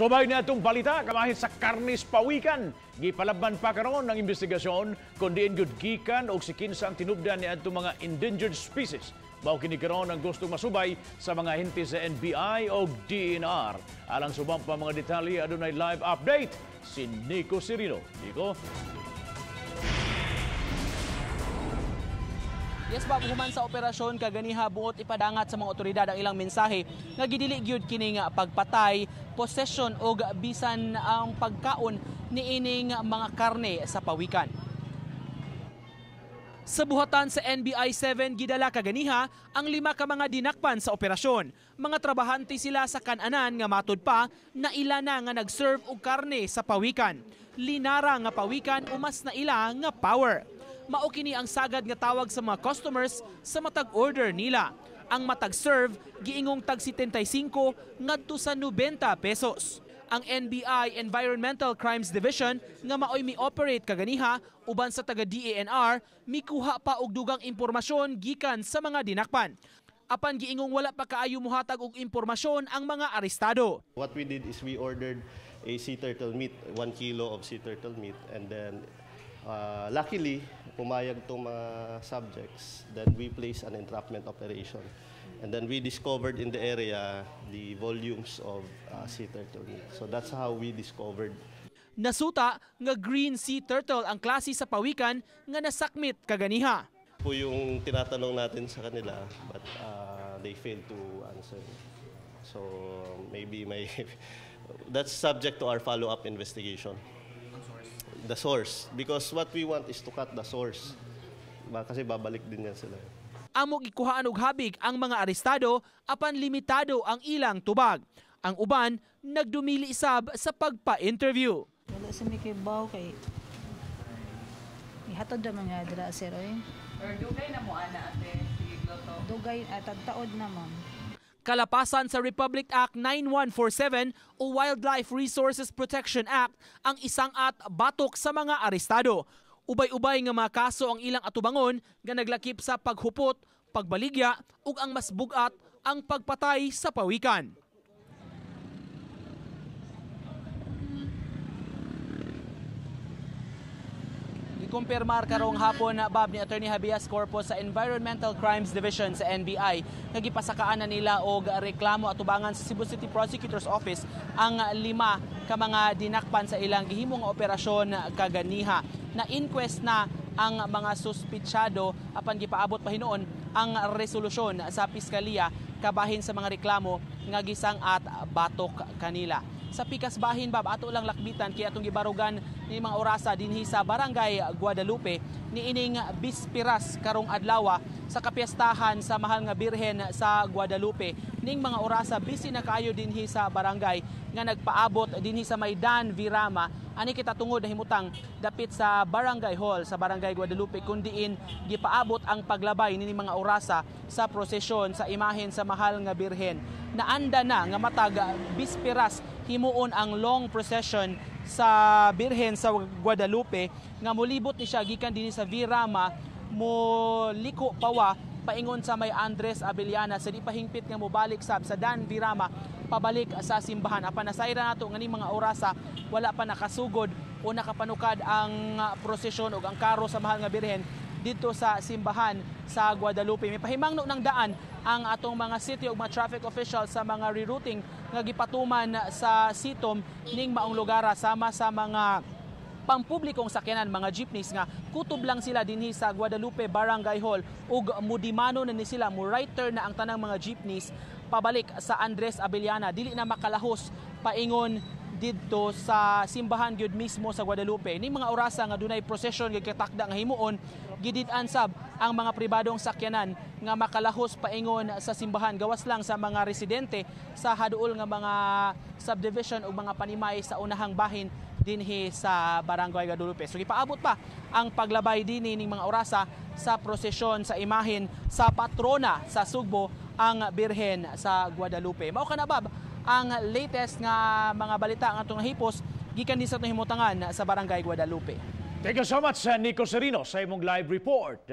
Subay na itong balita, kamahin sa karnis pawikan. Gipalabman pa karon ang investigasyon kung diin gud gikan og si kinsa ang tinubdan ni adtong mga endangered species. Mao kini karon ang gustong masubay sa mga ahente sa NBI o DNR. Alang sa ubang pa mga detalye, adunay live update si Nico Cirino. Nico? Yes, Bob, human sa operasyon kaganiha buot ipadangat sa mga otoridad ang ilang mensahe nga gidili gyud kining pagpatay, possession og bisan ang pagkaon niining mga karne sa pawikan. Sa buhatan sa NBI 7 gidala kaganiha ang 5 ka mga dinakpan sa operasyon. Mga trabahante sila sa kananan nga matud pa na ila na nga nag-serve og karne sa pawikan. Linara nga pawikan o mas na ila nga power. Mao kini ang sagad nga tawag sa mga customers sa matag order nila. Ang matag serve giingong tag 75 ngadto sa 90 pesos. Ang NBI Environmental Crimes Division nga maoy mi-operate kaganiha uban sa taga DANR mikuha pa og dugang impormasyon gikan sa mga dinakpan. Apan giingong wala pa kaayo mohatag og impormasyon ang mga arestado. What we did is we ordered a sea turtle meat, 1 kilo of sea turtle meat, and then luckily pumayag tong mga subjects. Then we placed an entrapment operation. And then we discovered in the area the volumes of sea turtle meat. So that's how we discovered. Nasuta nga green sea turtle ang klase sa pawikan nga nasakmit kaganiha. Po yung tinatanong natin sa kanila, but they failed to answer. So maybe may that's subject to our follow-up investigation. The source, because what we want is to cut the source. Kasi babalik din yan sila. Amog ikuhaan og habig ang mga arestado apan limitado ang ilang tubag. Ang uban nagdumili sab sa pagpa-interview. Wala sa mi kibaw kay ihatod ra man nga dira sir oy. Or dugay na mo ana ate, sige gloto. Dugay at taod na ma'am. Kalapasan sa Republic Act 9147 o Wildlife Resources Protection Act ang isang at batok sa mga arestado. Ubay-ubay nga mga kaso ang ilang atubangon nga naglakip sa paghupot, pagbaligya ug ang mas bugat ang pagpatay sa pawikan. Kumpirmar karong hapon na Bob ni Attorney Habeas Corpus sa Environmental Crimes Division sa NBI nga gipasakaan na nila og reklamo atubangan sa Cebu City Prosecutor's Office ang 5 ka mga dinakpan sa ilang gihimong operasyon kaganiha. Na inquest na ang mga suspitsado apan gipaabot pa hinuon ang resolusyon sa piskalya kabahin sa mga reklamo nga gisang at batok kanila. Sa pikas bahin Bob, ato lang lakbitan kay atong gibarugan ni mga orasa dinhi sa Barangay Guadalupe niining bispiras karong adlaw sa kapiestahan sa Mahal nga Birhen sa Guadalupe. Ning mga orasa busy na kaayo dinhi sa barangay nga nagpaabot dinhi sa Maidan Virama. Ani kita tungod nahimutang dapit sa Barangay Hall sa Barangay Guadalupe kun diin gipaabot ang paglabay nining mga orasa sa prosesyon sa imahen sa Mahal nga Birhen. Naanda na nga matag bispiras himuon ang long procession sa Birhen sa Guadalupe nga molibot ni siya gikan dinhi sa Virama moliko pawa paingon sa may Andres Abellana sa di pahingpit nga mobalik sab sa Dan Virama pabalik sa simbahan. Apan nasayra nato nga ning mga orasa wala pa nakasugod o nakapanukad ang prosesyon og ang karo sa Mahal nga Birhen dito sa simbahan sa Guadalupe. May pahimangno ng daan ang atong mga city ug mga traffic officials sa mga rerouting nga gipatuman sa sitom ning maong lugara sama sa mga pampublikong sakyanan, mga jeepneys nga kutob lang sila dinhi sa Guadalupe Barangay Hall ug mudimano na ni sila, mo right turn na ang tanang mga jeepneys pabalik sa Andres Abellana. Dili na makalahos paingon didto sa simbahan gyud mismo sa Guadalupe. Ning mga orasa nga dunay procession gyud katakda nga himuon, gidid-an sab ang mga pribadong sakyanan nga makalahos paingon sa simbahan gawas lang sa mga residente sa haduol nga mga subdivision ug mga panimay sa unahang bahin dinhi sa Barangay Guadalupe. So gipaabot pa ang paglabay dinhi ning mga orasa sa prosesyon sa imahen sa patrona sa Sugbo, ang Birhen sa Guadalupe. Mao ka na Bob ang latest nga mga balita nga atong nahipos gikan din sa atong himutangan sa Barangay Guadalupe. Thank you so much, Nico Serino, sa imong live report.